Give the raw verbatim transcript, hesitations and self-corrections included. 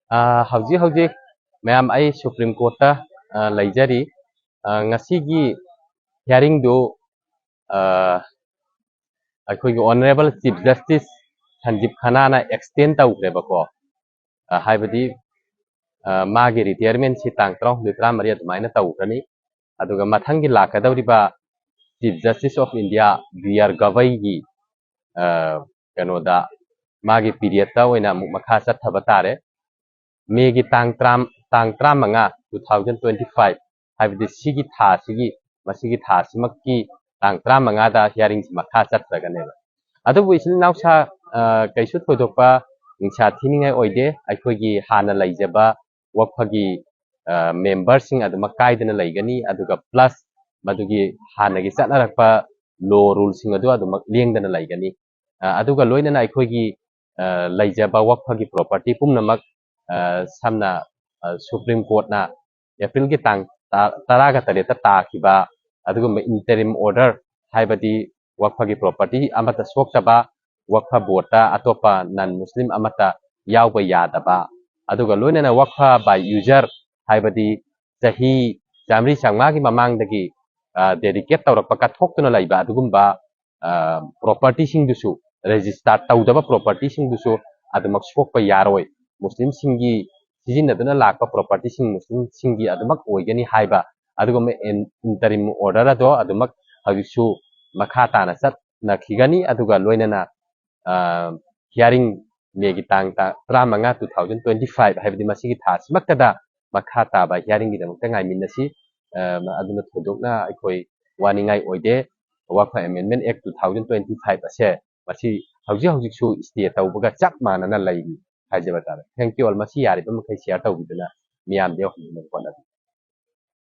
ꯑ, ꯍꯧꯖꯤꯛ ꯍꯧꯖꯤꯛ ꯃꯌꯥꯝ, ꯑꯩ Supreme Courtꯇ, ꯑ, ꯂꯩꯖꯔꯤ꯫ ꯑ, ꯉꯁꯤꯒꯤ hearingꯗꯨ, ꯑ, ꯑꯩꯈꯣꯏꯒꯤ Honourable Chief Justice ꯁꯟꯖꯤꯞ ꯈꯟꯅꯥꯅ extend ꯇꯧꯈ꯭ꯔꯦꯕꯀꯣ꯫ ꯑ, ꯍꯥꯏꯕꯗꯤ, ꯑ, ꯃꯥꯒꯤ retirementꯁꯤ ꯇꯥꯡ ꯇꯔꯥꯍꯨꯝꯗꯣꯏ, ꯇꯔꯥꯃꯔꯤ ꯑꯗꯨꯃꯥꯏꯅ ꯇꯧꯈ꯭ꯔꯅꯤ꯫ ꯑꯗꯨꯒ ꯃꯊꯪꯒꯤ ꯂꯥꯛꯀꯗꯧꯔꯤꯕ Chief Justice of India B R ꯒꯕꯩꯒꯤ, ꯑ, ꯀꯩꯅꯣꯗ, ꯃꯥꯒꯤ periodꯇ ꯑꯣꯏꯅ ꯑꯃꯨꯛ ꯃꯈꯥ ꯆꯠꯊꯕ ꯇꯥꯔꯦ꯫ ꯃꯦꯒꯤ ꯇꯥꯡ ꯇꯔꯥ, ꯇꯥꯡ ꯇꯔꯥꯃꯉꯥ, two thousand twenty five, ꯍꯥꯏꯕꯗꯤ ꯁꯤꯒꯤ ꯊꯥꯁꯤꯒꯤ, ꯃꯁꯤꯒꯤ ꯊꯥꯁꯤꯃꯛꯀꯤ ꯇꯥꯡ ꯇꯔꯥꯃꯉꯥꯗ hearingꯁꯤ ꯃꯈꯥ ꯆꯠꯊꯒꯅꯦꯕ꯫ ꯑꯗꯨꯕꯨ ꯏꯆꯤꯜ ꯏꯅꯥꯎꯁꯥ, ꯑ, ꯀꯩꯁꯨ ꯊꯣꯏꯗꯣꯛꯄ ꯅꯤꯡꯁꯥ ꯊꯤꯅꯤꯡꯉꯥꯏ ꯑꯣꯏꯗꯦ꯫ ꯑꯩꯈꯣꯏꯒꯤ ꯍꯥꯟꯅ ꯂꯩꯖꯕ ꯋꯛꯐꯒꯤ, ꯑ, memberꯁꯤꯡ ꯑꯗꯨꯃꯛ ꯀꯥꯏꯗꯅ ꯂꯩꯒꯅꯤ, ꯑꯗꯨꯒ plus ꯃꯗꯨꯒꯤ ꯍꯥꯟꯅꯒꯤ ꯆꯠꯅꯔꯛꯄ law ruleꯁꯤꯡ ꯑꯗꯨ ꯑꯗꯨꯃꯛ ꯂꯦꯡꯗꯅ ꯂꯩꯒꯅꯤ꯫ ꯑ, ꯑꯗꯨꯒ ꯂꯣꯏꯅꯅ ꯑꯩꯈꯣꯏꯒꯤ, ꯑ, ꯂꯩꯖꯕ ꯋꯛꯐꯒꯤ property ꯄꯨꯝꯅꯃꯛ, ꯑ, ꯁꯝꯅ, ꯑ, Supreme Courtꯅ Aprilꯒꯤ ꯇꯥꯡ ꯇ-, ꯇꯔꯥꯒ ꯇꯔꯦꯠꯇ ꯇꯥꯈꯤꯕ ꯑꯗꯨꯒꯨꯝꯕ interim order, ꯍꯥꯏꯕꯗꯤ ꯋꯛꯐꯒꯤ property ꯑꯃꯠꯇ ꯁꯣꯛꯇꯕ, ꯋꯛꯐ boardꯇ ꯑꯇꯣꯞꯄ non Muslim ꯑꯃꯠꯇ ꯌꯥꯎꯕ ꯌꯥꯗꯕ, ꯑꯗꯨꯒ ꯂꯣꯏꯅꯅ ꯋꯛꯐ by user, ꯍꯥꯏꯕꯗꯤ ꯆꯍꯤ ꯆꯥꯃꯔꯤ ꯆꯥꯝꯃꯉꯥꯒꯤ ꯃꯃꯥꯡꯗꯒꯤ, ꯑ, dedicate ꯇꯧꯔꯛꯄ, ꯀꯠꯊꯣꯛꯇꯨꯅ ꯂꯩꯕ ꯑꯗꯨꯒꯨꯝꯕ, ꯑ, propertyꯁꯤꯡꯗꯨꯁꯨ, register ꯇꯧꯗꯕ propertyꯁꯤꯡꯗꯨꯁꯨ ꯑꯗꯨꯃꯛ ꯁꯣꯛꯄ ꯌꯥꯔꯣꯏ꯫ ꯃꯨꯁꯂꯤꯝꯁꯤꯡꯒꯤ ꯁꯤꯖꯤꯟꯅꯗꯨꯅ ꯂꯥꯛꯄ propertyꯁꯤꯡ ꯃꯨꯁꯂꯤꯝꯁꯤꯡꯒꯤ ꯑꯗꯨꯃꯛ ꯑꯣꯏꯒꯅꯤ ꯍꯥꯏꯕ ꯑꯗꯨꯒꯨꯝꯕ in-, interim order ꯑꯗꯣ ꯑꯗꯨꯃꯛ ꯍꯧꯖꯤꯛꯁꯨ ꯃꯈꯥ ꯇꯥꯅ ꯆꯠꯅꯈꯤꯒꯅꯤ꯫ ꯑꯗꯨꯒ ꯂꯣꯏꯅꯅ, ꯑ, hearing ꯃꯦꯒꯤ ꯇꯥꯡ ꯇ-, ꯇꯔꯥꯃꯉꯥ, two thousand twenty five, ꯍꯥꯏꯕꯗꯤ ꯃꯁꯤꯒꯤ ꯊꯥꯁꯤꯃꯛꯇꯗ ꯃꯈꯥ ꯇꯥꯕ hearingꯒꯤꯗꯃꯛꯇ ꯉꯥꯏꯃꯤꯟꯅꯁꯤ꯫ ꯑ, ꯑꯗꯨꯅ ꯊꯣꯏꯗꯣꯛꯅ ꯑꯩꯈꯣꯏ ꯋꯥꯅꯤꯡꯉꯥꯏ ꯑꯣꯏꯗꯦ꯫ ꯋꯛꯐ Amendment Act two thousand twenty five ꯑꯁꯦ ꯃꯁꯤ ꯍꯧꯖꯤꯛ ꯍꯧꯖꯤꯛꯁꯨ stay ꯇꯧꯕꯒ ꯆꯞ ꯃꯥꯟꯅꯅ ꯂꯩꯔꯤ ꯍꯥꯏꯖꯕ ꯇꯥꯔꯦ꯫ Thank you all꯫ ꯃꯁꯤ ꯌꯥꯔꯤꯕ ꯃꯈꯩ share ꯇꯧꯕꯤꯗꯨꯅ ꯃꯤꯌꯥꯝꯗ ꯌꯧꯍꯟꯅꯕ ꯍꯣꯠꯅꯕꯤꯌꯨ꯫